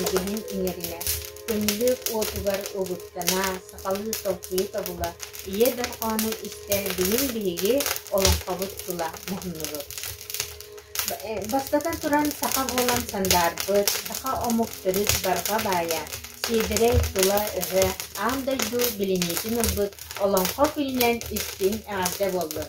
үгэһин иҥэринэ, көмүлүөк уотугар угуттана, сахалыы толкуйу тобула, ийэ дорҕоону истэ бүгүн биһиги олоҥхобут тула муһуннубут. Бастатан туран, саха буолан сандаарбыт, саха омук төрүт барҕа баайа, сиэдэрэй тыла-өһө аан дойду билиниитин ылбыт Олоҥхо күнүнэн истиҥ эҕэрдэ буоллун!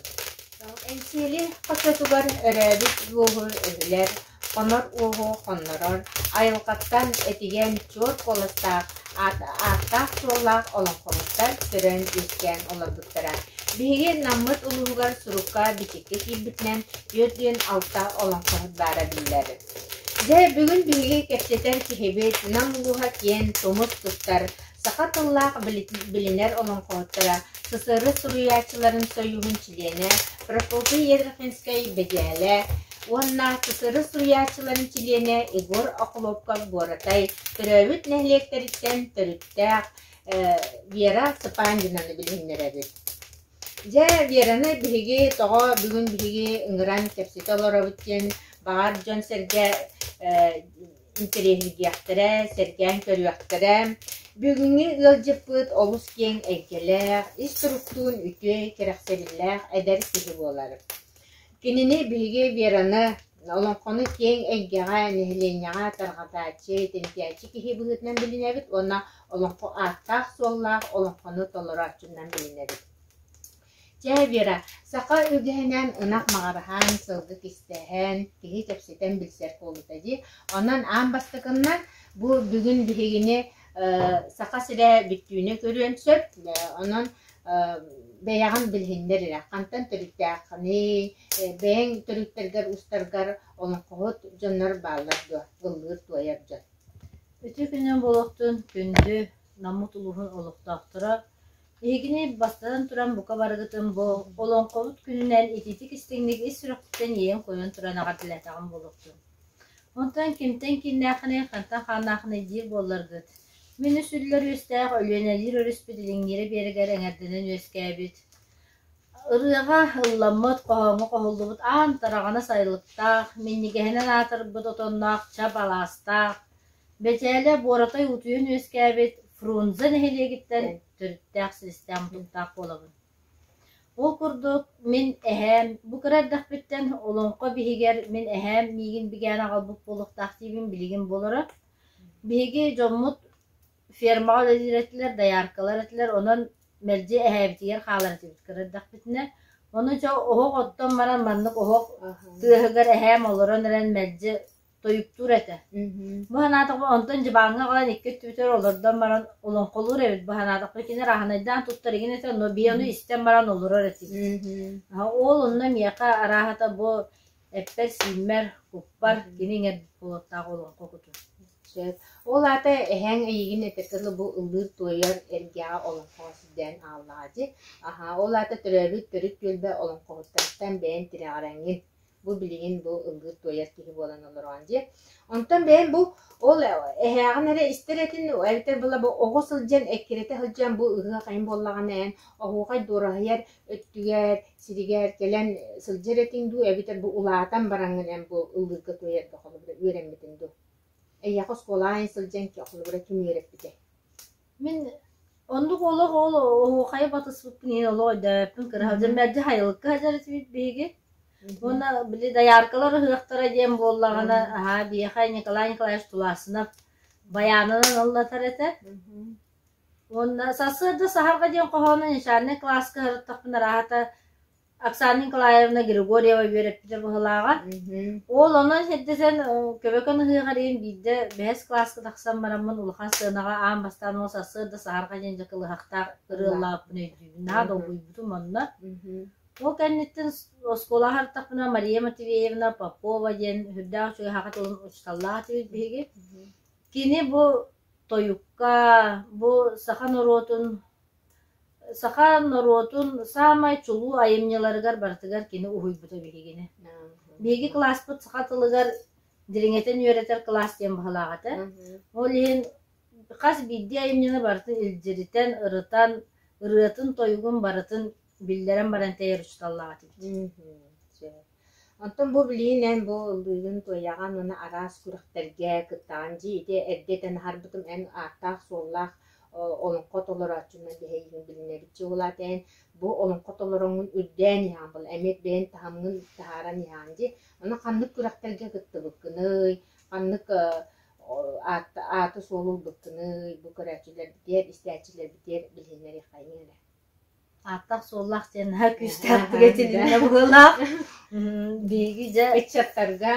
Эҥсиэли хочотугар өрөөбүт уоһу өһүлэр, хонор уоһу хоннорор, айылҕаттан этигэн чуор куоластаах, ааттаах-суоллаах олоҥхоһуттар төрөөн-үөскээн олорбуттара. Биһиги Наммыт улууһугар сурукка-бичиккэ киирбитинэн 46 олоҥхоһут баара биллэр. Дьэ, бүгүн биһиги кэпсэтэр киһибит Нам улууһа киэн тумус туттар, саха тыллаах билинэр олоҥхоһуттара СССР суруйааччыларын сойууһун чилиэнэ Прокопий Ядрихинскай-Бэдьээлэ уонна СССР суруйааччыларын чилиэнэ Егор Охлопков-Буоратай төрөөбүт нэһилиэктэриттэн төрүттээх Вера Цыпандинаны билиһиннэрэбит. Дьэ, Вераны биһиги тоҕо бүгүн биһиги ыҥыран кэпсэтэ олоробут диэн баҕар дьон-сэргэ интэриэһиргиэхтэрэ, сэргээн көрүөхтэрэ. Бүгүҥҥү ыалдьыппыт олус киэҥ эйгэлээх, ис туруктуун үтүө, кэрэхсэбиллээх эдэр киһи буолар. Кинини биһиги Вераны олоҥхону киэҥ эйгэҕэ, нэһилиэнньэҕэ тарҕатааччы, тэнитээччи киһи быһыытынан билинэбит уонна олоҥхо ааттаах-суоллаах олоҥхону толорооччунан билинэбит. Чэ, Вера, саха үгэһинэн ынах маҕараһан, сылгы кистэһэн, киһи кэпсэтэн билсэр куолута дии. Онон аан бастакыннан бу бүгүн биһигини Саха сирэ бүттүүнэ көрүөн сөп. Онон бэйэҕин билиһиннэр эрэ. Хантан төрүттээххиний, бэйэҥ төрүттэргэр устаргар олоҥхоһут дьоннор бааллар дуо, ыллыыр-туойар дьон? Үтүө күнүнэн буолуохтун, күндү Наммыт улууһун олохтоохторо! Эһигини бастатан туран бука барыгытын бу олоҥхобут күнүнэн итиитик истиҥник ис сүрэхпиттэн иэйэн-куойан туран эҕэрдэлээтэҕим буолуохтун. Онтон кимтэн кииннээххиний, хантан хааннааххыный диир буолларгыт. Мин үс үллэр үөстээх Өлүөнэлиир өрүспүт Илиҥҥиирэ биэрэгэр эҥэрдэнэн үөскээбит, ырыаҕа ылламмыт, хоһооҥҥо хоһуллубут аан тараҕана сайылыктаах, минньигэһинэн аатырбыт отонноох чап алаастаах, Бэчээлэ Буоратай утуйан үөскээбит Фрунзе нэһилиэгиттэн төрүттээх силистээх мутуктаах буолабын. Ол курдук, мин эһээм, бу кыра эрдэхпиттэн олоҥхо биһигэр мин эһээм миигин бигээн аҕалбыт буолуохтаах диибин билигин буолара. Биһиги дьоммут фермаҕа үлэлиир этилэр, дояркалар этилэр, онон мэлдьи эһээбитигэр хаалар этибит кыра эрдэхпитинэ. Ону дьэ оһох оттон баран маннык оһох тыаһыгар эһээм олорон эрэн мэлдьи тойуктуур этэ. Бу санаатахпына онтон дьыбааҥҥа аҕалан икки өттүбүтүгэр олордон баран олоҥхолуур эбит. Бу санаатахпына кини ырааһынайдаан туттар игин этэ, но биһи ону истэн баран олорор этибит. Ол онно миэхэ арааһата бу эппэр-сииммэр, куппар кини иҥэрбит буолуохтаах олоҥхо кутун. Сөп. Ол аата эһээҥ эйигин этэргэ дылы бу ыллыыр-туойар эргэҕэ олоҥхоҕо сирдээн ааллаҕа дии. Аһаа, ол аата төрөөбүт төрүт түөлбэ олоҥхоһуттарыттан бэйэҥ тирэҕирэҥҥин бу билигин бу ыллыыр-туойар киһи буолан олороҕун дии. Онтон бэйэм бу ол эһээҕин эрэ истэр этин эбэтэр була бу оҕо сылдьан эккирэтэ сылдьан бу ыһыах айан буоллаҕына эн оһуохай дуораһыйар өттүгэр сиригэр кэлэн сылдьар этиҥ дуу эбэтэр бу улаатан бараҥҥын эн бу ыллыырга туойарга холобура үөрэммитиҥ дуу? Эйиэхэ оскуола аайы сылдьан холобура ким үөрэппитэй? Мин оннук олох ол оһуохайы батыспыппын иһин олох өйдөөбөппүн кыра сылдьан мэлдьи хайылыкка сылдьар этибит биһиги. Уонна били дояркалар ыһыахтара диэн буоллаҕына аһаа биһиэхэ Николай Николаевич Туласынов байаанынан ыллатар этэ. Уонна сарсыарда саһарҕа диэн хоһоону начальнай кылааска сырыттахпына арааһата Оксана Николаевна Григорьева үөрэппитэ быһыылааҕа. Ол онон сирдэтэн Көбөкөн ыһыаҕар иһин биирдэ бэһис кылааска тахсан бараммын улахан сыанаҕа аан бастаан ол сарсыарда саһарҕа диэн дьэ кылыһахтаах ырыалаабыппын өйдүүбүн. Наһаа долгуйбутум онно. Ол кэнниттэн оскуолаҕа сырыттахпына Мария Матвеевна Попова диэн сүрдээх үчүгэй саха тылын учууталлаах этибит биһиги. Кини бу тойукка, бу саха норуотун Саха норуотун саамай чулуу айымньыларыгар барытыгар кини уһуйбута биһигини. Биһиги кылааспыт саха тылыгар дириҥэтэн үөрэтэр кылаас диэн баһылаах этэ. Ол иһин хас биирдии айымньыны барытын илдьиритэн, ырытан, ырыатын-тойугун барытын биллэрэн баран тэйэр учууталлаах этибит. Онтон бу билигин эн бу ыллыыгын туойаҕын уонна араас күрэхтэргэ кыттаҕын дии ити эрдэ этэн аһарбытым эн ааттаах-суоллаах олоҥхо толорооччунан биһигин билинэбит чуолаат эн бу олоҥхо толороҥҥун үрдээн иһэҕин буолла эмиэ бэйэн таһымҥын таһааран иһэҕин дии онон ханнык күрэхтэргэ кыттыбыккыный ханнык ааты-суолу ылбыккыный бу көрөөччүлэрбитигэр истээччилэрбитигэр билиһиннэриэххэйиҥ эрэ. Ааттаах-суоллаах диэн наһаа күүстээхтик этилиннэ быһыылаах. Биһиги дьэ Ыччаттарга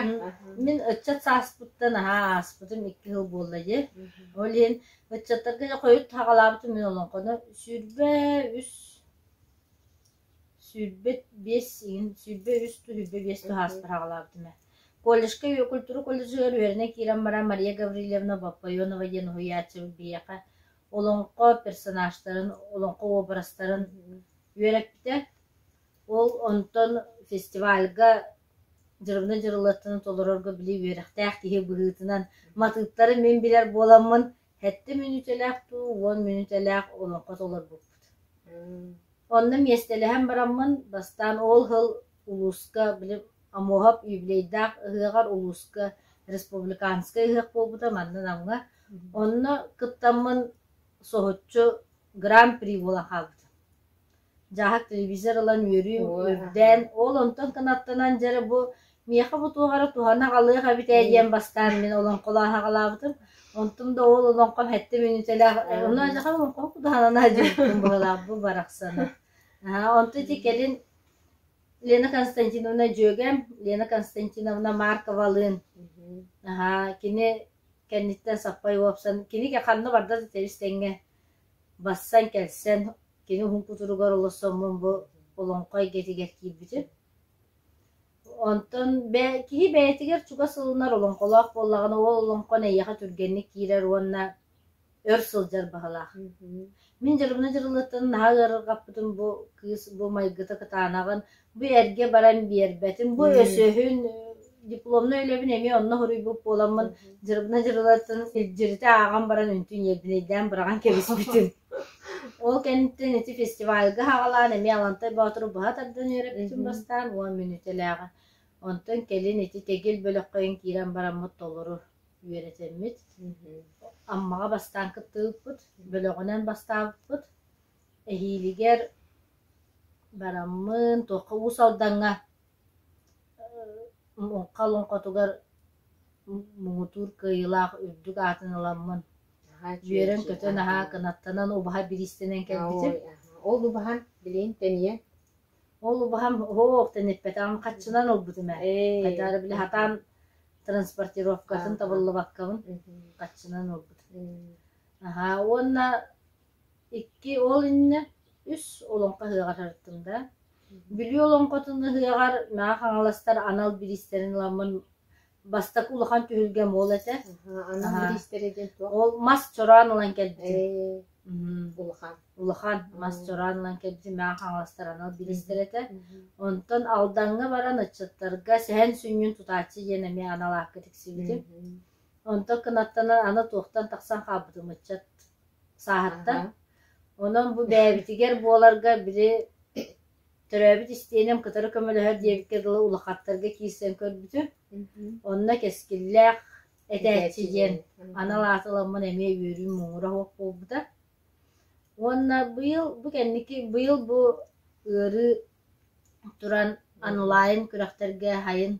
мин ыччат сааспыттан наһаа ааспытым 2 сыл буолла дии. Ол иһин ыччаттарга дьэ хойут саҕалаабытым мин олоҥхону 23 25 иһин 23 25 сааспар саҕалаабытым ээ. Колледжка культура колледжыгар үөрэнэ киирэн баран Мария Гаврильевна Боппойонова диэн уһуйааччыбыт биһиэхэ олоҥхо персонажтарын, олоҥхо уобарастарын үөрэппитэ. Ол онтон фестивальга Дьырыбына Дьырылыаттаны толорорго били үөрэхтээх киһи быһыытынан матыыптары мин билэр буоламмын сэттэ мүнүүтэлээх дуу, 10 мүнүүтэлээх олоҥхо толорбуппут. Онно миэстэлэһэн бараммын бастаан ол сыл улууска били Омуоһап юбилейдаах ыһыаҕар улууска республиканскай ыһыах буолбута манна Намҥа. Онно кыттаммын соһуччу гран-при буолан хаалбытым. Дьааһык телевизор ылан үөрүүм үрдээн, ол онтон кынаттанан дьэ бу миэхэ бу туох эрэ туһаны аҕалыах эбит ээ диэн бастаан мин олоҥхолоон аҕалаабытым. Онтум да ол олоҥхом сэттэ мүнүүтэлээх, онно дьаха олоҥхоһу кудаһанан сылдьыбыппын быһыылаах бу барахсаны. Онтон ити кэлин Лена Константиновна дьүөгэм Лена Константиновна Марковалыын аһаа кини кэнниттэн саппай уопсан кини ханна барда да тэбис тэҥҥэ бассан кэлсэн кини уһун кутуругар олорсоммун бу олоҥхо эйгэтигэр киирбитим. Онтон бэ киһи бэйэтигэр чугас ылынар олоҥхолоох буоллаҕына ол олоҥхон эйиэхэ түргэнник киирэр уонна өр сылдьар баҕалаах. Мин Дьырыбына Дьырылыаттан наһаа ыарырҕаппытым бу кыыс бу майгыта кытаанаҕын, бу эргэ баран биэрбэтин, бу өсөһүн, дипломнай үлэбин эмиэ онно суруйбут буоламмын Дьырыбына Дьырылыаттан илдьиритэ ааҕан баран үнтү ньиэрбинэйдээн быраҕан кэбиспитим. Ол кэнниттэн ити фестивальга хаҕалаан эмиэ Алантай Боотуру быһа тардан үөрэппитим бастаан 10 мүнүүтэлээҕи. Онтон кэлин ити тэгил бөлөххө киирэн бараммыт толору үөрэтэммит, Аммаҕа бастаан кыттыбыппыт, бөлөҕүнэн бастаабыппыт. Эһиилигэр бараммын, туохха Уус Алдаҥҥа Муҥха олоҥхотугар муҥутуур кыайыылаах үрдүк аатын ыламмын, үөрэн-көтөн аһаа кынаттанан убаһа бириистэнэн кэлбитим. Ол убаһан билигин тэнийэн Ол убаһам оһох тэниппэтэҕим хаччынан ылбытым ээ. Хайдах били хатаан транспортировкатын табыллыбаккабын хаччынан ылбытым. Аһаа уонна икки ол иннинэ үс олоҥхо ыһыаҕар сырыттым да. Бүлүү олоҥхотун ыһыаҕар Мэҥэ Хаҥаластар анал бириистэрин ыламмын бастакы улахан түһүлгэм ол этэ. Анал бириистэрэ диэн туох? Ол мас чороон ылан кэлбитим. Улахан. Улахан мас чороон ылан кэлбитим Мэҥэ Хаҥаластар анал бириистэрэ этэ. Онтон Алдаҥҥа баран ыччаттарга Сэһэн сүнньүн тутааччы диэн эмиэ анал аакка тиксибитим. Онтон кынаттанан аны туохтан тахсан хаалбытым ыччат сааһыттан. Онон бу бэйэбитигэр буоларга били Төрөөбүт истиэнэм кытары көмөлөһөр диэбиккэ дылы улахаттарга киирсэн көрбүтүм. Онно кэскиллээх этээччи диэн анал аат ыламмын эмиэ үөрүүм муҥура суох буолбута. Уонна быйыл бу кэнники быйыл бу ыарыы туран онлайн күрэхтэргэ сайын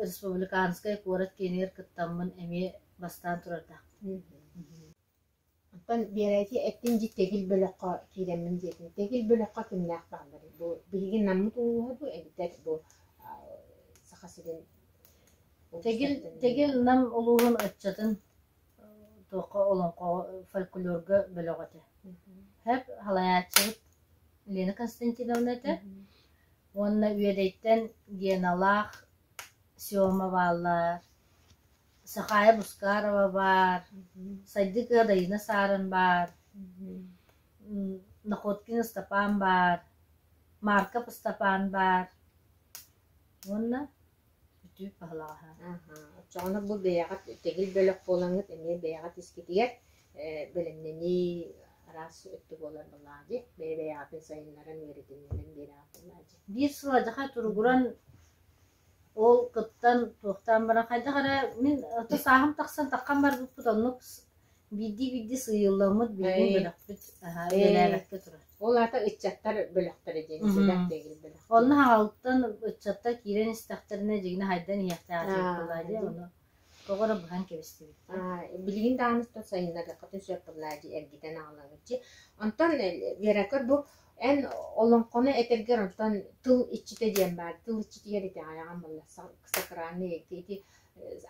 республиканскай куорат киинигэр кыттаммын эмиэ бастаан турардаахпын. Оттон Биэрээти эттин дьи тэгил бөлөххө киирэммин диэтин. Тэгил бөлөххө кимнээх баалларый? Бу биһиги Наммыт улууһа дуу эбэтэр бу Саха сирин Тэгил Тэгил Нам улууһун ыччатын туохха олоҥхоҕо фольклорга бөлөх этэ. Хэп халайааччыбыт Лена Константиновна этэ. Уонна Үөдэйтэн Геналаах Сёма бааллар. Сахаайа Бускарова баар, Сайдыы кыһа Дайыына Саарын баар, Находкин Ыстапаан баар, Марков Ыстапаан баар уонна Бүтүүк Баһылаҕаһа. Оччоҕуна бу бэйэҕит тэгил бөлөх буолаҥҥыт эмиэ бэйэҕит искитигэр бэлэмнэнии араас өттө буолар буоллаҕа дии. Бэйэ-бэйэҕитин сайыннаран, үөрэтиннэрэн биэрэҕит буоллаҕа дии. Биир сыл адьаха туругуран. Ол кыттан туохтаан баран хайдах эрэ мин ото сааһым тахсан таххан барбыппыт оннук биирдии-биирдии сыыйылламмыт билигин бөлөхпүт үлэлээбэккэ турар. Ол аата ыччаттар бөлөхтөрө диэн сэлэх диэгил бөлөх. Онно хаҥалыттан ыччаттар киирэн истэхтэринэ дьигинэ хайдан иһиэхтээх этибит дии ону тоҕо эрэ быһан кэбистибит. Билигин даҕаны сайыннарыаххытын сөп буоллаа дии эргитэн аҕалаҥыччы. Онтон Веракар бу эн олоҥхону этэргэр онтон тыл иччитэ диэн баар. Тыл иччитигэр итэҕэйэҕин буолла сакральный эйгэ ити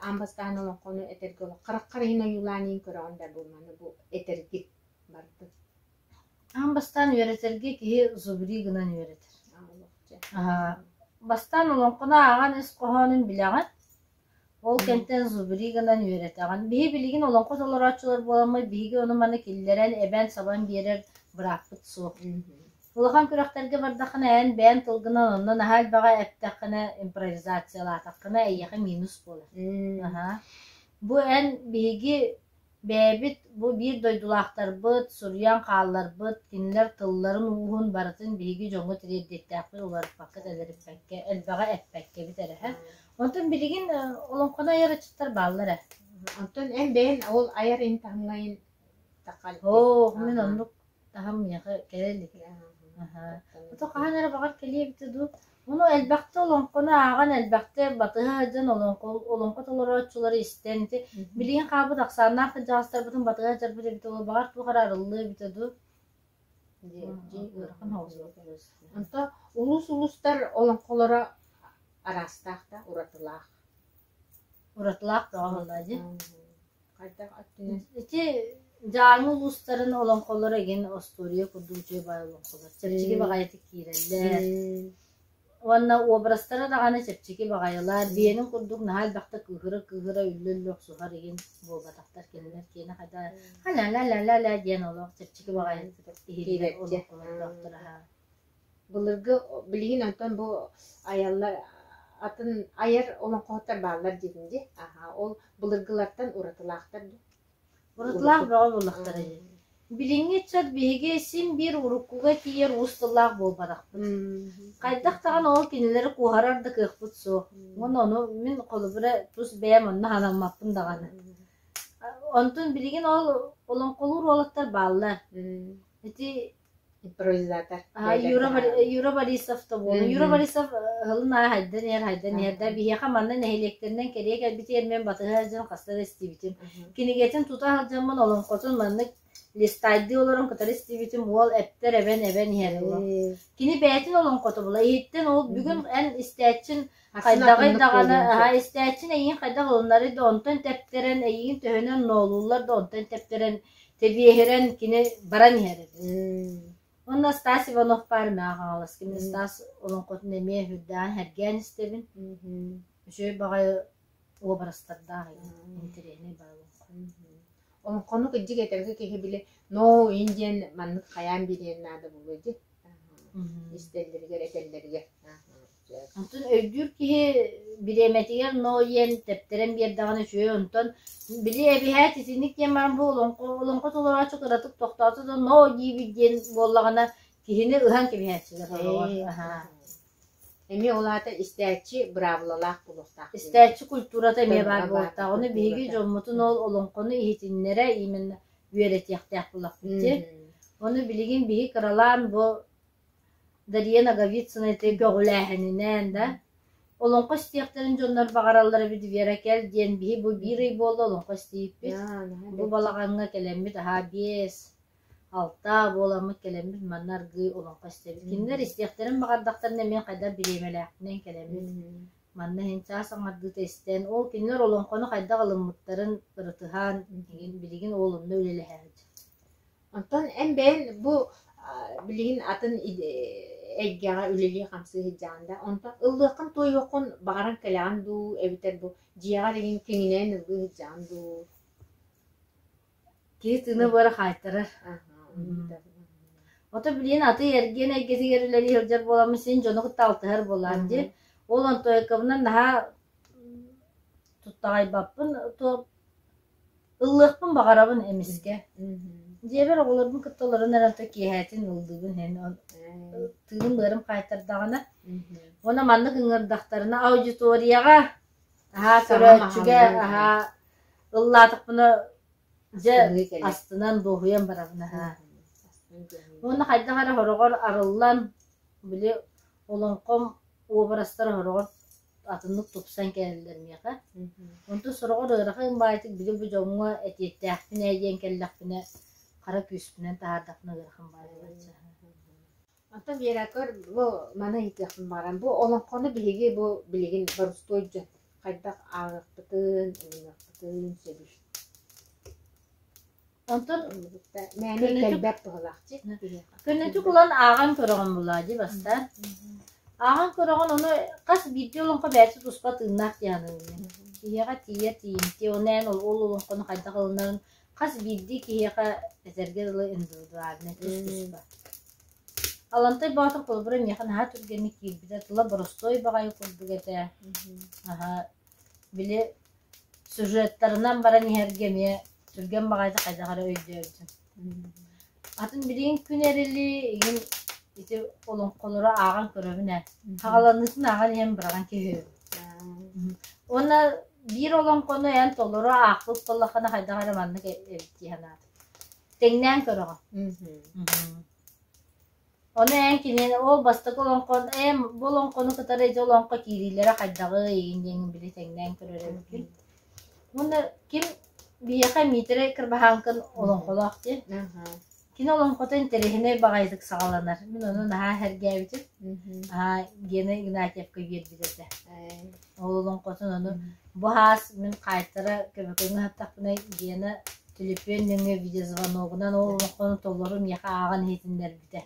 аан бастаан олоҥхону этэргэ хараххар иһин ойуулаан иһин көрөҕүн да бу маны бу этэргин бардын. Аан бастаан үөрэтэргэ киһи зубри гынан үөрэтэр. Бастаан олоҥхону ааҕан ис хоһоонун билэҕин, ол кэмтэн зубри гынан үөрэтэҕин. Биһи билигин олоҥхо толорооччулар буоламмыт биһиги ону-маны киллэрэн, эбэн-сабан биэрэр бырааппыт суох. Улахан күрэхтэргэ бардаххына эн бэйэҥ тылгынан онно наһаа элбэҕи эптэххинэ, импровизациялаатаххына эйиэхэ минус буолар. Аһаа. Бу эн биһиги бэйэбит бу биир дойдулаахтарбыт, суруйан хаалларбыт, кинилэр тылларын ууһун барытын биһиги дьоҥҥо тириэрдиэхтээхпит, уларыппакка, тэлэриппэккэ, элбэҕи эппэккэбит эрэ. Онтон билигин олоҥхону айар ыччаттар бааллар ээ. Онтон эн бэйэн ол айар ин таһымҥайын таххал Оо, мин оннук таһым миэхэ кэлэ илик. Ото хаһан эрэ баҕар кэлиэ эбитэ дуу. Ону элбэхтэ олоҥхону ааҕан, элбэхтэ батыһа сылдьан олоҥхо, олоҥхо толорооччулары истэн, ити билигин хаалбыт ахсааннаах кырдьаҕастарбытын батыһа сылдьарбыт эбитэ буоллар, баҕар туох эрэ арыллыа эбитэ дуу. Ыарахан соҕус боппуруос. Онто улуус-улуустар олоҥхолоро араастаах да, уратылаах. Уратылаах бөҕө буоллаҕа дии. Хайдах өттүнэн? Ити Дьааҥы улуустарын олоҥхолоро игин остуоруйа курдук үчүгэй баай олоҥхолор. Чэпчэки баҕайытык киирэллэр. Уонна образтара даҕаны чэпчэки баҕайылар. Биэнин курдук наһаа элбэхтэ кыыһыра-кыыһыра үллэ-үллэ охсуһар игин буолбатахтар кинилэр киэнэ хайда ха-ла-ла-ла-ла диэн олох чэпчэки баҕайытык иһиллэр олоҥхолордоохтор аһаа. Былыргы билигин онтон бу айаллар атын айар олоҥхоһуттар бааллар диэтин дии. Аһа, ол былыргылартан уратылаахтар дуу? Уратылаах бөҕө буоллахтара дии. Билиҥҥи ыччат биһиги син биир уруккуга тиийэр уус тыллаах буолбатахпыт. Хайдах даҕаны ол кинилэри куоһарар да кыахпыт суох. Уонна ону мин холобура тус бэйэм онно санаммаппын даҕаны. Онтон билигин ол олоҥхолуур уолаттар бааллар. Ити Импровизатор. Юра, Юра Борисов да буолла. Юра Борисов ыһылын аайы хайдан иһэр, хайдан иһэр да биһиэхэ манна нэһилиэктэринэн кэлиэ кэлбитигэр мен батыһа сылдьан хаста да истибитим. Кинигэтин тута сылдьаммын олоҥхотун маннык листайдыы олорон кытары истибитим уол эптэр эбэн эбэн иһэр олох. Кини бэйэтин олоҥхото була. Иһиттэн ол бүгүн эн истээчин хайдаҕый даҕаны аһа истээчин эйигин хайдах ылынарый да онтон тэптэрэн эйигин төһөнөн ноолууллар да онтон тэптэрэн тэбиэһирэн кини баран иһэр эбит. Уонна Стас Иванов баар Мэҥэ Хаҥалас. Кини Стас олоҥхотун эмиэ үрдээн сэргээн истэбин. Үчүгэй баҕайы уобарастардаах интэриэһинэй баҕайы олоҥхо. Олоҥхону кырдьык этэргэ киһи били ноо ин диэн маннык хайаан биэриэн наада буолуо дии. Истэллэригэр, этэллэригэр. Онтон өйдүүр киһи бириэмэтигэр ноо диэн тэптэрэн биэрдэҕинэ үчүгэй, онтон били эбиһээт итинник диэн баран бу олоҥхо, олоҥхо толорооччу кыратык тохтоото да ноо диибит диэн буоллаҕына киһини ыһан кэбиһээччилэр сороҕор. Аһаа. Эмиэ ол аата истээччи быраабылалаах буолуохтаах. Истээччи культурата эмиэ баар буолуохтаах. Ону биһиги дьоммутун ол олоҥхону иһитиннэрэ именно үөрэтиэхтээх буоллахпыт дии. Ону билигин биһи кыралаан бу Дария Ноговицына ити көҕүлээһининэн да олоҥхо истиэхтэрин дьоннор баҕараллар эбит Вера кэл диэн биһи бу биир ый буолла олоҥхо истииппит. Бу балаҕаҥҥа кэлэммит аһаа 5, 6 буоламмыт кэлэммит манна аргыый олоҥхо истэбит. Кинилэр истиэхтэрин баҕардахтарына эмиэ хайдах бириэмэлээхпинэн кэлэммит манна иһин чаас аҥардыыта истэн ол кинилэр олоҥхону хайдах ылыммыттарын ырытыһан билигин ол онно үлэлэһэбит. Онтон эн бэйэн бу билигин атын эйгэҕэ үлэлии-хамсыы сылдьаҕын да, онтон ыллыаххын-туойуоххун баҕаран кэлэҕин дуу, эбэтэр бу дьиэҕэр игин киҥинэйэн ыллыы сылдьаҕын дуу? Киһи тыына быара хаайтарар. Ото билигин атыы-эргиэн эйгэтигэр үлэлии сылдьар буоламмын син дьону кытта алтыһар буолаам дии. Ол онтуойкабынан наһаа туттаҕайбаппын, ыллыахпын баҕарабын эмискэ. Дьиэбэр оҕолорбун кытта олорон эрэн то киэһээтин ыллыыбын иһэн тыыным ыарым хаайтардаҕына уонна маннык ыҥырдахтарына аудиторияҕа аһаа көрөөччүгэ аһаа ыллаатахпына дьэ астынан дуоһуйан барабын аһаа. Уонна хайдах эрэ хороҕор арыллан били олоҥхом уобарастара хороҕор атыннык тупсан кэлэллэр миэхэ. Онтон сороҕор ыарахан баайытык били бу дьоҥҥо этиэтээхпин ээ диэн кэллэхпинэ хара күүспүнэн таһаардахпына ыарахан баайы буолааччы. Онтон Веракор бу маны ыйытыахпын баҕаран бу олоҥхону биһиги бу билигин борустуой дьон хайдах ааҕыахпытын, ылыныахпытын сөбүй? Онтон Мээнэ көнөтүк кэлбэт быһыылаах дии киһиэхэ. көнөтүк ылан ааҕан көрөҕүн булаа дии бастаан. Ааҕан көрөҕүн ону хас биирдии олоҥхо бэйэтэ туспа тыыннаах дии саныыбын. Киһиэхэ тиийэр тиийимтиэ, ону эн ол ол олоҥхону хайдах ылынарын хас биирдии киһиэхэ этэргэ дылы индивидуальнай тус-туспа. Алантай Боотур холобура миэхэ наһаа түргэнник киирбитэ, тыла боростуой баҕайы курдук этэ. Аһа, били сюжеттарынан баран иһэргэ эмиэ түргэн баҕайытык хайдах эрэ өйдөөбүтүм. Атын билигин күн эрили игин ити олоҥхолору ааҕан көрөбүн ээ. Хаҕаланыытын ааҕан иһэн быраҕан кэбиһэбин. Уонна биир олоҥхону эн толору аахпыт буоллаххына хайдах эрэ маннык эбит дии санаатым. Тэҥнээн көрөҕүн. Ону эн кинини ол бастакы олоҥхон эн бу олоҥхону кытары ити олоҥхо киириилэрэ хайдаҕый эйигин диэҥҥин били тэҥнээн көрөр эбиккин. Уонна ким биһиэхэ Миитэрэй Кырбаһааҥкын олоҥхолоох дии. Кини олоҥхото интэриэһинэй баҕайытык саҕаланар. Мин ону наһаа сэргээбитим. Аһаа Гена Игнатьевка биэрбит этэ. Ол олоҥхотун ону бу хаас мин хаайтара көмөкөҥҥө сыттахпына Гена төлөпүөн нөҥүө видеозвоногунан ол олоҥхону толору миэхэ ааҕан иһитиннэрбитэ.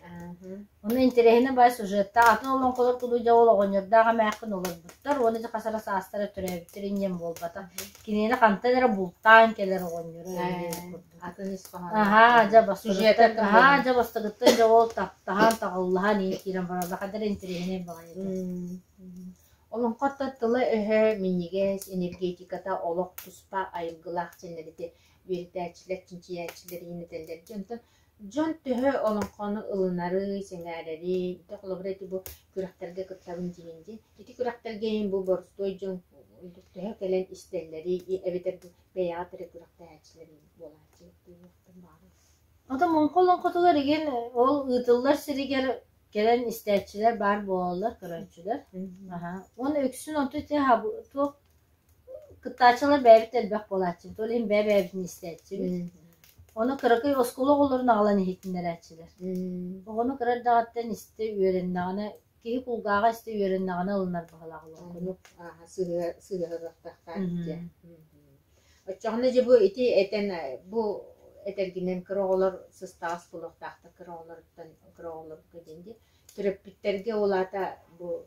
Ону интэриэһинэй баай сюжеттаах атын олоҥхолор курдук дьэ ол оҕонньордоох эмээххин олорбуттар уонна дьэ хас эрэ саастара төрөөбүттэр инниэн буолбатах. Кинини хантан эрэ бултаан кэлэр оҕонньору курдук. Атын ис хоһооно. Аһаа, дьэ Сюжета бастакыттан, аһаа, дьэ бастакыттан дьэ ол таптаһан, таҕыллаһан иһин киирэн бараллар. Хайдах эрэ интэриэһинэй баҕайы этэ. Олоҥхоттон тыла-өһө минньигэс, энергетиката олох туспа айылгылаах дьэннэрити үөрэтээччилэр, чинчийээччилэр иһин этэллэр. Дьэ, онтон дьон төһө олоҥхону ылынары, сэҥээрэри, ити холобура ити бу күрэхтэргэ кыттабын диигин дии. Ити күрэхтэргэ иһин бу боростуой дьон төһө кэлэн истэллэрий эбэтэр бу бэйэҕит эрэ күрэхтэһээччилэр буолааччы диэхпин баҕарабын. Ото муҥха олоҥхотугар игин ол ыытыллар сиригэр кэлэн истээччилэр баар буолаллар, көрөөччүлэр. Аһа. Уонна үксүн онту ити туох кыттааччылар бэйэбит элбэх буолааччыбыт, ол иһин бэйэ-бэйэбитин истээччибит. Ону кыракый оскуола оҕолорун аҕалан иһитиннэрээччилэр. Оҕону кыра эрдэҕиттэн истэ үөрэннэҕинэ, киһи кулгааҕа истэ үөрэннэҕинэ ылынар баҕалаах олоҥхону. Ааһа сыһыарыахтаахтаах диэн. Оччоҕуна дьэ бу ити этэн бу этэргинэн кыра оҕолор сыстаҕас буолуохтаахтар кыра оҕолоруттан кыра оҕолорго диэн дии. Төрөппүттэргэ ол аата бу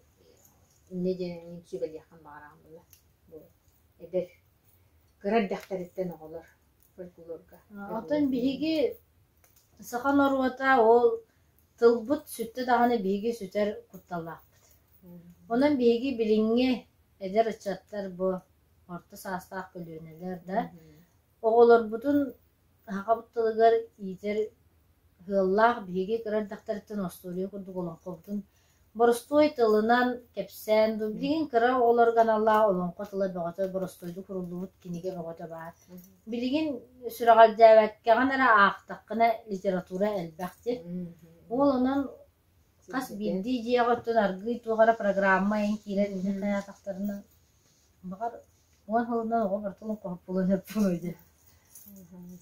инньэ диэн сүбэлиэххин баҕараҕын буолла. Бу эдэр кыра эрдэхтэриттэн оҕолор фольклорга. Оттон биһиги саха норуота ол тылбыт сүттэ даҕаны биһиги сүтэр кутталлаахпыт. Онон биһиги билиҥҥи эдэр ыччаттар бу орто саастаах көлүөнэлэр да оҕолорбутун сахабыт тылыгар иитэр ыаллаах биһиги кыра эрдэхтэриттэн остуоруйа курдук олоҥхобутун боростуой тылынан кэпсээн дуу билигин кыра оҕолорго аналлаах олоҥхо тыла бөҕөтө боростуойдук суруллубут кинигэ бөҕөтө баар. Билигин сүрэҕэлдьээбэккэҕин эрэ аахтаххына литература элбэх дии. Ол онон хас биирдии дьиэҕэ оттон аргыый туох эрэ программа айан киирэн инньэ хайаатахтарына баҕар 10 сылынан оҕо барыта олоҥхоһут буолан эппин дии.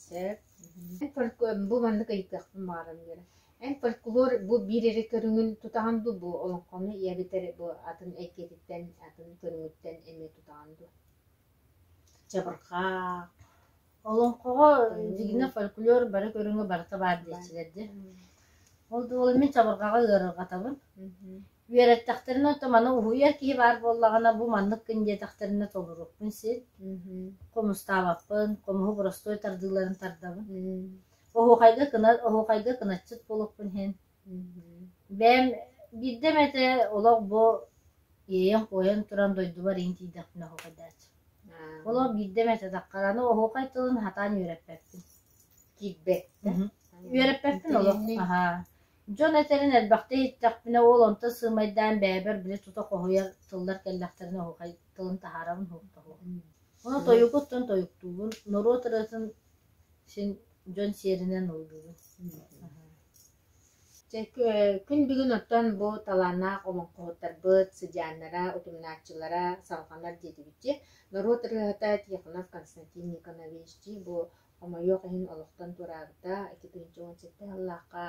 Сөп. Бу маннык ыйытыахпын баҕарам диэн. Эн фольклор бу биир эрэ көрүҥүн тутаҕын дуу, бу олоҥхону эбэтэр бу атын эйгэтиттэн, атын көрүҥүттэн эмиэ тутаҕын дуу? Чабырҕах. Олоҥхоҕо дьиҥинэ фольклор бары көрүҥэ барыта баар диэччилэр дии. Ол да буоллар мин чабырҕаҕы ыарырҕатабын. Үөрэттэхтэринэ оттон маны уһуйар киһи баар буоллаҕына бу маннык гын диэтэхтэринэ толоруохпун син. Хомустаабаппын, хомуһу боростуой тардыыларын тардабын. Оһуохайга кына оһуохайга кыначчыт буолуохпун иһин. Бэйэм биирдэ эмэтэ олох бу иэйэн-куойан туран дойдубар иһин тиийдэхпинэ оһуохайдааччы. Олох биирдэ эмэтэ таххар, аны оһуохай тылын сатаан үөрэппэппин. Киирбэт да? Үөрэппэппин олох. Аһаа. Дьон этэрин элбэхтэ иһиттэхпинэ, ол онтон сыымайдаан бэйэбэр били тута хоһуйар тыллар кэллэхтэринэ оһуохай тылын таһаарабын уһуктаһуом. Ону тойугу оттон тойуктуубун, норуот ырыатын син дьон сиэринэн ыллыыбын. Чэ, күн бүгүн оттон бу талааннаах олоҥхоһуттарбыт сыдьааннара, утумнааччылара салҕанар диэтибит Норуот ырыаһыта Тихонов Константин Никонович бу хомойуох иһин олохтон туораабыта 2017 сыллаахха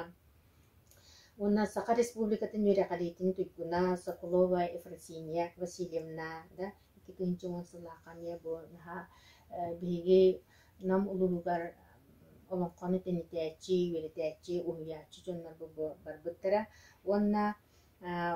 уонна Саха Республикатын үөрэҕириитин туйгуна Соколова Ефросинья Васильевна да 2010 сыллаахха эмиэ бу наһаа биһиги Нам улууһугар олоҥхону тэнитээччи, үөрэтээччи, уһуйааччы дьоннор бу барбыттара уонна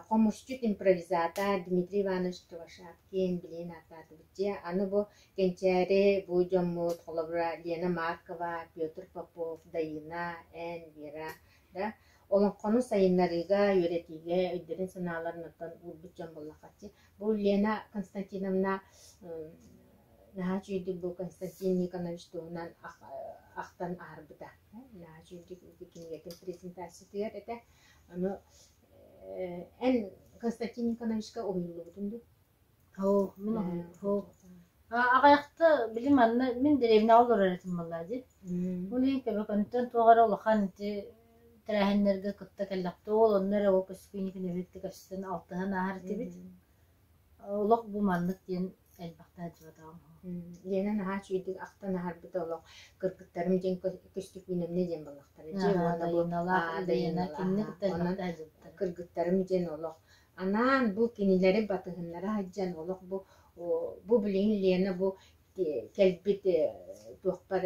хомусчут импровизатор Дмитрий Иванович Кривошапкин билигин ааттаатыбыт дьиэ. Аны бу кэнчээри бу дьоммут холобура Лена Маркова, Петр Попов, Дайыына, Эн, Вера да олоҥхону сайыннарыыга, үөрэтиигэ өйдөрүн-санааларын оттон уурбут дьон буоллаххаччы. Бу Лена Константиновна наһаа үчүгэйдик бу Константин Никонович туһунан ахтан аһарбыта. Наһаа үчүгэйдик кинигэтин презентациятыгар этэ. Ону эн Константин Никоновичка уһуйуллубутун дуу? Һоо, мин уһуйуллубутум. Аҕыйахта били манна мин дэриэбинэҕэ олорор этим буоллаа дии. Ол иһин Көбөкөнтөн туох эрэ улахан ити тэрээһиннэргэ кытта кэллэхтэ ол онно эрэ ол көстүүнү эбит көрсөн алтыһан ааһар этибит. Олох бу маннык диэн элбэхтэ сылдьыбатаҕым. Лена наһаа үчүгэйдик ахтан аһарбыта олох кыргыттарым диэн көстөкүүнэмнэ диэн буоллахтара дьэ уонна бу Дайыналаах кытта элбэхтэ сылдьыбыттара. Кыргыттарым диэн олох анаан бу кинилэри батыһыннара сылдьан олох бу бу билигин Лена бу кэлбит туохпар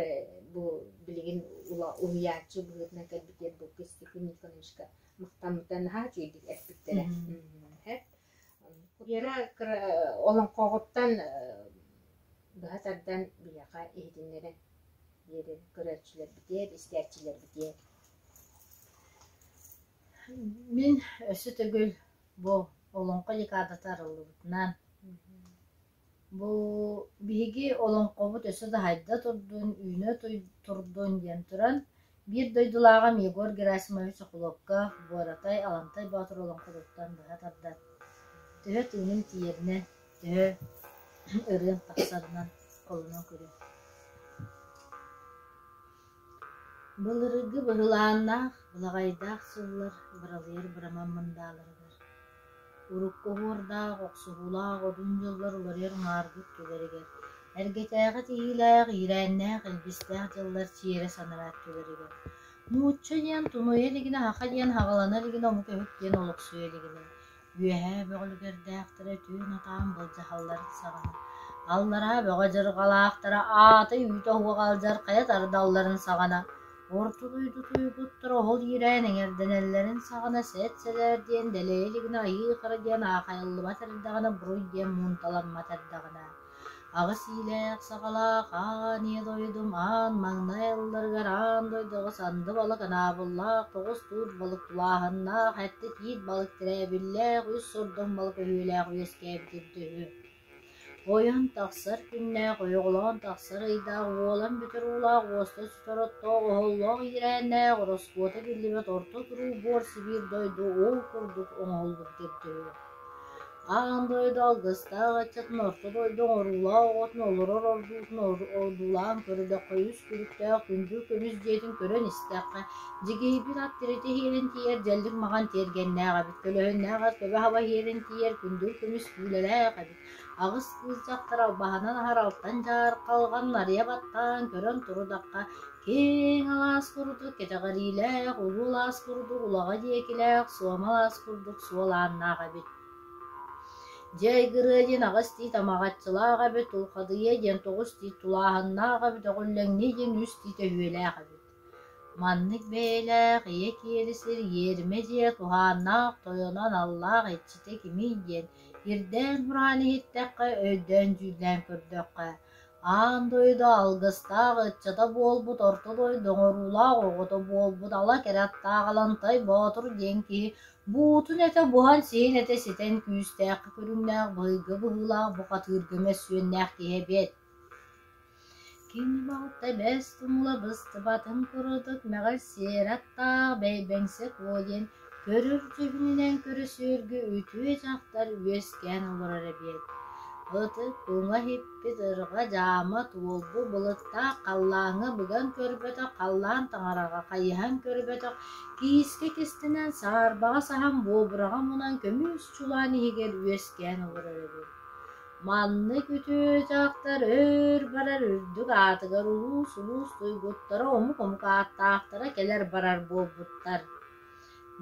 бу билигин уһуйааччы быһыытынан кэлбит бу Көстөкүүн Николаевичка махтаммыта наһаа үчүгэйдик эппиттэрэ. Вера олоҥхоҕуттан быһа тардан биһиэхэ иһитиннэрэн биэрэр көрөөччүлэрбитигэр, истээччилэрбитигэр. Мин өссө төгүл бу олоҥхо декадата арыллыбытынан бу биһиги олоҥхобут өссө да хайда турдун, үүнэ турдун диэн туран биир дойдулааҕым Егор Герасимович Охлопков Буоратай Алантай Боотур олоҥхотуттан быһа тардан төһө тыыным тиийэринэн, төһө ырыам тахсарынан холонон көрүөм. Былыргы быһылааннаах, былаҕайдаах сыллар быралыйар быраман мындааларыгар Урукку оһуордаах, охсуһуулаах одун дьыллар уларыйар унаарбыт түгэригэр, эргэтээҕи тиһиилээх, иирээннээх, илбистээх дьыллар чиэрэ санараа өттүлэригэр, нуучча диэн тунуйа илигинэ, саха диэн хаҕалана илигинэ, омук өһүк диэн олохсуйа илигинэ, үөһээ бөҕөлүгэрдээхтэрэ түүн атаан былдьаһалларын саҕана, аллараа бөҕө дьырҕалаахтара аата үүтэ уһуох алдьархайа тардалларын саҕана, Орто дойду туйгуттара оһол иирээн эҥэрдэнэллэрин саҕана сэт-сэлээр диэн дэлэйэ илигинэ айыы-хара диэн аахайыллыбат эрдэҕинэ буруй диэн муунталаммат эрдэҕинэ аҕыс иилээх-саҕалаах аан ийэ дойдум аан маҥнай ылларыгар аан дойду аҕыс анды балык анаабыллаах тоҕус туут балык тулааһыннаах эттэ тиит балык тирээбиллээх үс сордоҥ балык өһүөлээх үөскээбит үрдүһү Ойон тахсар күннээх, ойоҕолоон тахсар ыйдаах, уолан бүтэр уулаах, уоста сүтэр оттоох, оһоллоох иирээннээх, ороскуота биллибэт орто туруу буор сибиир дойду ол курдук оҥоһуллубут эбитэ үһү. Аан дойду алгыстаах ыччатын орто дойду оҥоруулаах оҕотун олорор ордуутун ордуулаан көрдөөххө үс күлүктээх күндү көмүс дьиэтин көрөн истэххэ, дьигиһийбит ат тиритэ иһиэрин тиийэр дьэллик маҕан тиэргэннээх эбит, көлөһүннээх ат көбө хаба иһиэрин тиийэр күндүл көмүс күүлэлээх эбит. Аҕыс кыыс дьахтар албаһынан аһар алтан дьаархалҕан нарыйа баттаан көрөн турудахха, киэҥ алаас курдук кэтэҕэриилээх, улуу алаас курдук улаҕа диэкилээх, суома алаас курдук суол ааннаах эбит. Дьэ айгырыа диэн аҕыс тиит амаҕаччылаах эбит, Тулхадыйа диэн тоҕус тиит тулааһыннаах эбит, Өҕүллэҥнии диэн үс тиит өһүөлээх эбит. Маннык бэйэлээх ийэ киэли сир иэримэ дьиэ туһааннаах тойоно аналлаах иччитэ кимий диэн ирдээн-бураан иһиттэххэ, өйдөөн-дьүүллээн көрдөххө, аан дойду алгыстаах ыччата буолбут орто дойду оҥоруулаах оҕото буолбут ала кэрэ аттаах Алантай Боотур диэн киһи буутун этэ буһан, сиһин этэ ситэн күүстээххэ көрүҥнээх, быһыйга быһыылаах бухатыырга мөссүөннээх киһи эбит. Кини балта бэс тумула быстыбатын курдук мэҕил сиэр аттаах Бэйбэҥсэ Куо диэн көрөр дьүһүнүнэн көрүсүөргү үтүө дьахтар үөскээн олорор эбит. Ытык уҥа иһиппит ырҕа дьаама туолбут былыттаах халлааҥҥа быган көрбөтөх халлаан таҥараҕа хайыһан көрбөтөх киискэ кистэнэн саарбаҕа саһан буобураҕа мунан көмүс чулаан иһигэр үөскээн олорор эбит. Маннык үтүө дьахтар өр барар үрдүк аатыгар улуус-улуус туйгуттара омук-омук ааттаахтара кэлэр-барар буолбуттар.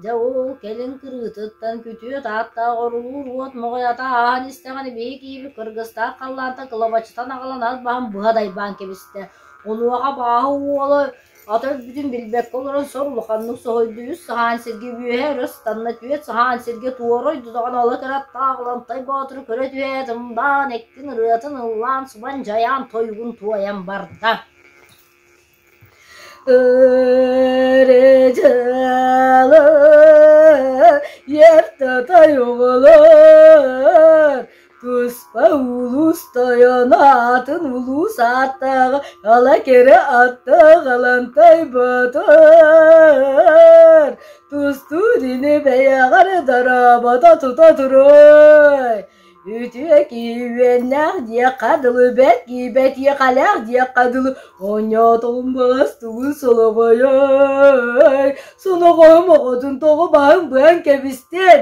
Дьэ ол кэлин кырыытыттан күтүөт ааттаах орулуур уот моҕой ата ааһан истэҕинэ биһи киһибит кыргыстаах халлаантан кылабачытан аҕалан ат баһын быһа дайбаан кэбистэ. Онуоха абааһы уола ата өлбүтүн билбэккэ олорон сор улаханнык соһуйда, үс саһаан сиргэ үөһэ өрө ыстанна, түөрт саһаан сиргэ туора ойдо даҕаны ала кыраттаах Лантай Боотуру көрө түһээт ымдаан, эккин ырыатын ыллаан, субан дьайаан тойугун туойан барда. Өрө дьыала ерте оҕолор туспа улуус тойоно атын улуус ааттааҕа ала кэрэ аттаах Алантай Боотур тустуу дини бэйэҕэр дорообото тута туруой Үтүө киһи диэххэ дылы, бэрт киһи диэххэ дылы, оонньоотоҕум баҕас тугун солоҕойой, соноҕоһум оҕотун тоҕо баһын быан кэбистин,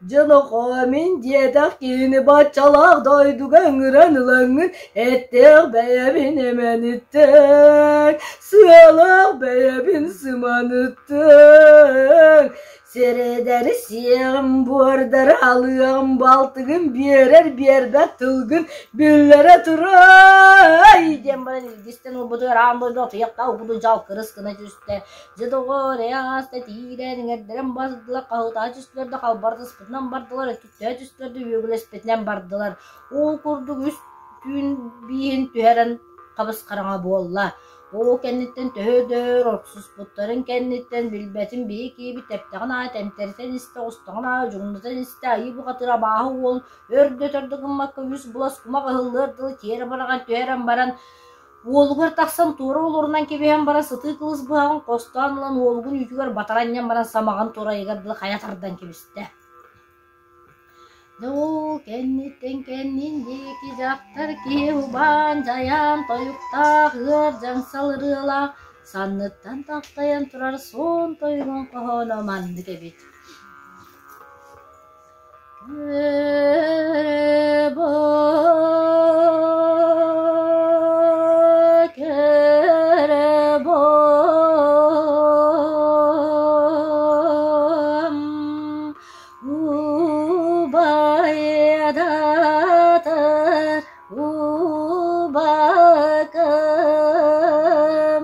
дьон нохоо мин диэтэх киһини баччалаах дойдуга ыҥыран ылаҥҥын эттээх бэйэбин эмэниттэн, сыалаах бэйэбин сыманыттыҥ, Сирэйдэри сиэҕим, буордары алыаҕым, балтыгын биэрэр биэрбэт тылгын биллэрэ турай диэн баран илгистэн ылбытыгар аан дойду атыйахтаах угутун дьалкырыс гына түстэ. Дьэ доҕоор, ээ ааста тиирэн иҥэрдэрэн бардылар, хаһыытаһа түстүлэр да халбардыспытынан бардылар, өттүктэһэ түстүлэр да үөгүлэспитинэн бардылар. Ол курдук үс түүн бииһин түһэрэн хабыс-хараҥа буолла. Ол кэнниттэн төһө да өр охсуспуттарын кэнниттэн билбэтим биһи киһибит тэптэҕин аайы тэмтэритэн истэ, оҕустаҕын аайы одьуҥнатан истэ, айыы бухатыыр абааһы уолун өр да өтөр да гыммакка үс былас кумах ыһыллыар дылы тиэрэ быраҕан түһэрэн баран уолугар тахсан туора олорунан кэбиһэн баран сытыы кылыс быһаҕын хостоон ылан уолугун үүтүгэр батара анньан баран самаҕын турайыгар дылы хайа тардан кэбистэ. Дьол кэнниттэн кэннин диэки дьахтар киһи убаан дьайаан тойуктаах ыар дьаҥсал ырыалаах санныттан таптайан турар суон тойугун хоһооно маннык эбит Көрө көрө Убайдатар убакым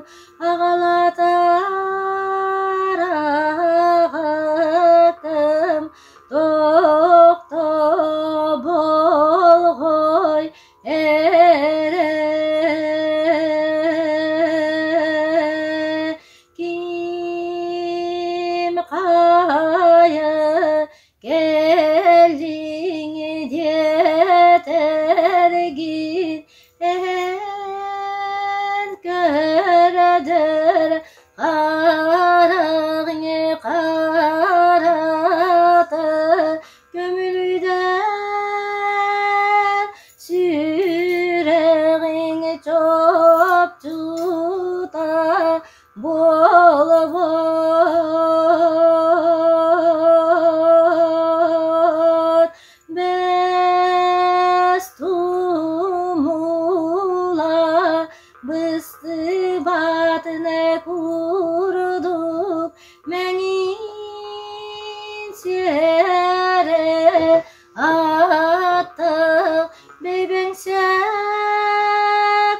аҕалатар аҕакым тохто болҕой эрэ Ким хайа кэллиҥ диэтэргин эн көрдөр хараҕыҥ харата көмүлүйдэр сүрэҕиҥ чопчута Буолабыт бэс тумула быстыбатын курдук мэҥин сиэрэ аттах бэйбэҥсэ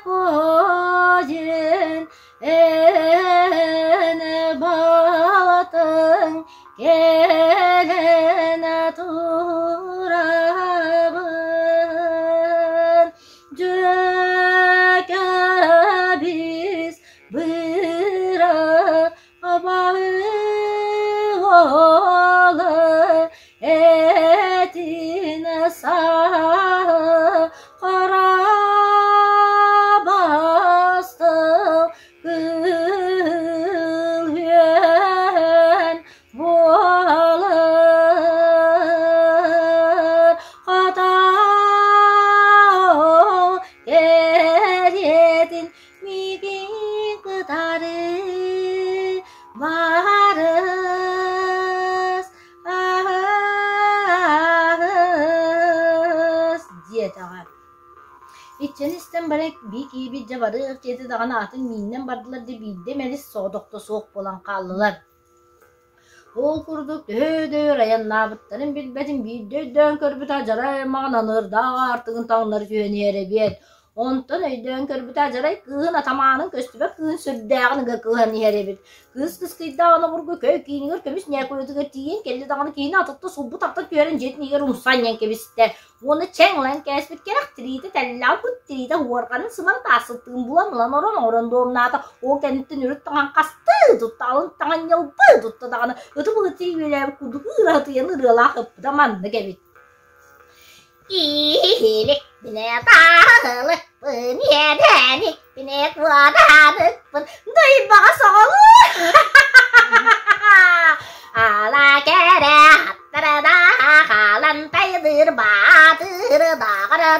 куодьэн Эн баатыҥ кэлэн турабын, дьүөкэбис быра абаһы этин саа хара басты. истэн баран бии киһибит дьэ барыах дьиэтэ даҕаны атын мииннэн бардылар да биирдэ мэлис соҕотохто суох буолан хааллылар. Ол курдук төһө да өр айаннаабыттарын билбэтин биирдэ өйдөөн көрбүт адьарай аймаҕын аныырдаах аартыгын таҥнары түһэн иһэр эбиэт. Онтон өйдөөн көрбүтэ адьарай кыыһын атамаанын көстүбэт кыыһын сүрдээҕин ыга кыһан иһэр эбит. Кыыс кыскыйдааҕына обургу көй киинигэр көмүс ньээкуйатыгар тиийэн кэллэ даҕаны киһини атытта сулбу тартан түһэрэн дьиэтин иһигэр умса анньан кэбистэ. Уонна чэҥ ылан кээспит кэрэх тириитэ тэллэҕин кут тириитэ уорҕанын сымара таасыттыын булан ылан орон оҥорон дуомнаата. Ол кэнниттэн үрүт таҥан хастыы тутта, алын таҥан ньылбыы тутта даҕаны ыты былыты үөлээбит курдук ыыраһытыйан ырыалаах ыппыта маннык эбит. Иһиликпинэ таһылыкпын, иэдээникпинэ куодааныкпын, дойбаҕа соҕолуу Ала кэрэ аттарада хаалан тайдыр баатыр даҕара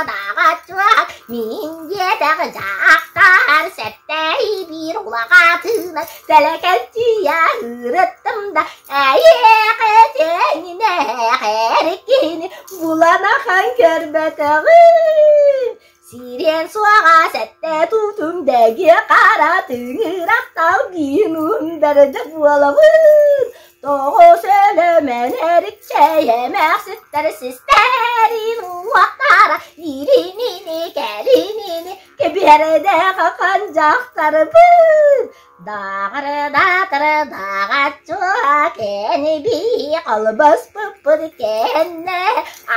даҕаччуак мин диэтэх дьахтар сэттэй биир улаҕатынан тэлэкэлчийэ ырыттым да эйиэхэ тэҥнээх эр киһини булан ахан көрбөтөҕүм Сириэн суоҕа сэттэ туутум дэгиэ хара тыҥырахтал биин бэрдэ буолабын. Тоҕус өлөмөн эрикчэй эмээхситтэр систэрин уохтара ииринини кэлинини кэбиһэрдэ хахан дьахтарбын. Даҕырдаатыр даҕаччуа кэни бии халбаспыппыт кэннэ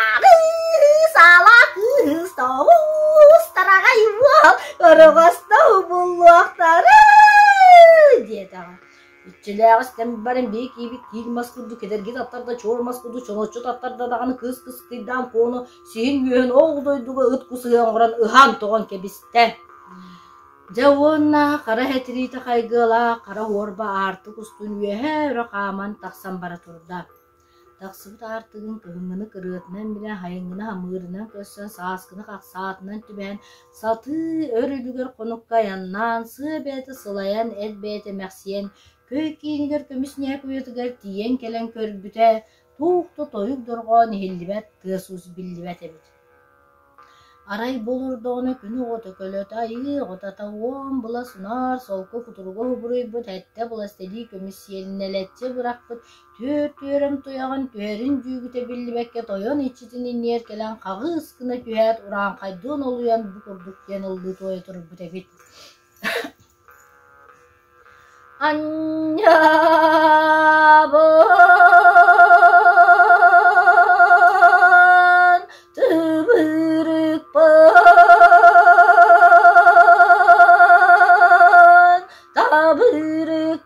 аҕыс ала кыыс тоҕус тараҕай уол ырыгастау буллуохтара диэтэҕэ. Иччилээх истэн баран бии киибит киил мас курдук кэдэрги таттарда чуор мас курдук чоноччу таттарда даҕаны кыыс кыскыйдаан куону сиһин үөһүн ол дойдуга ыт кус ыһа оҥорон ыһан тоҕон кэбистэ. Дьэ уонна хара этириитэ хайгыалаах хара уорба аартык устун үөһэ өрө хааман тахсан бара турда. Тахсыбыт аартыгын кыһыҥҥыны кырыатынан билэн, сайыҥҥыны самыырынан көрсөн, сааскыны хахсаатынан түбэһэн, сатыы өр үлүгэр хонукка айаннаан, сыа бэйэтэ сылайан, эт бэйэтэ эмэхсийэн, көй киинигэр көмүс ньээк уйатыгар тиийэн кэлэн көрбүтэ, туох да тойук дорҕоон иһиллибэт, тыас-уус биллибэт эбит. Арай бу олордоҕуна күн оҕото көлөтө айыы оҕото уон былас унаар солко кутуруга убуруйбут эттэ былас тэлии көмүс сиэлинэлэччи бырахпыт түөрт түөрэм туйаҕын түһэрин дьүүгүтэ биллибэккэ тойон иччитин иннигэр кэлэн хаҕыс гына түһээт урааҥхайдыын олуйан бу курдук диэн ыллыы туойа турбут эбит Анньабын тыбырыкпын табырыкпын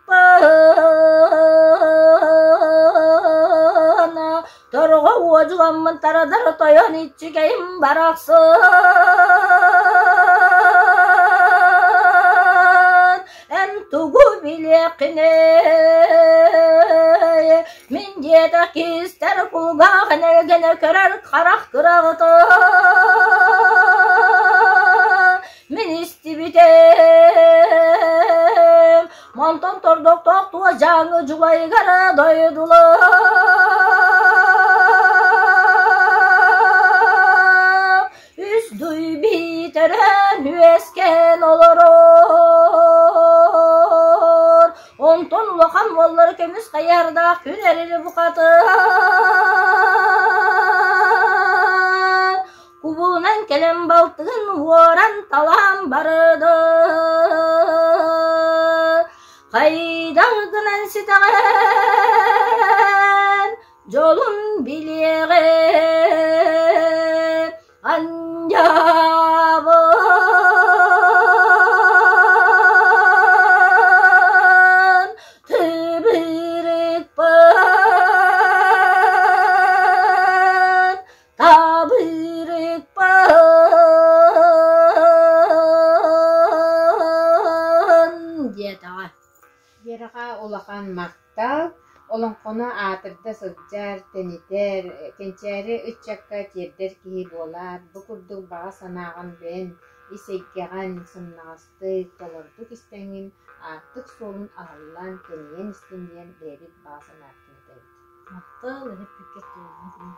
торҕо уодьуламмын тарадар тойон иччигэйим барахсан Эн тугу билиэххиний? Мин диэтэх кистэр кулгаах энэлгэнэ көрөр харах кыраҕыта. Мин истибитим, онтон тордохтоох туо дьааҥы дьулайыгар дойдулар. Үс дуй биитэрэн үөскээн олорор. Онтон улахан уоллара көмүс хайыһардаах күн эрили букатын кубулунан кэлэн балтыгын уоран талаан барды. Хайдах гынан ситэҕин дьолун билиэҕим Анньабын тыбырыкпын табырыкпын диэтэҕэ. Вераҕа улахан махтал. Олоҥхону аатырда сылдьар, тэнитэр, кэнчээри ыччакка тиэрдэр киһи буолаар. Бу курдук баҕа санааҕын бэйэн ис эйгэҕин сымнаҕастык, толорутук истэҥҥин аартык суолун аһыллан, тэнийэн истин диэн бэйэбит баҕа санаабытын этэбит. Махтал, эһэппиккэ туолбут.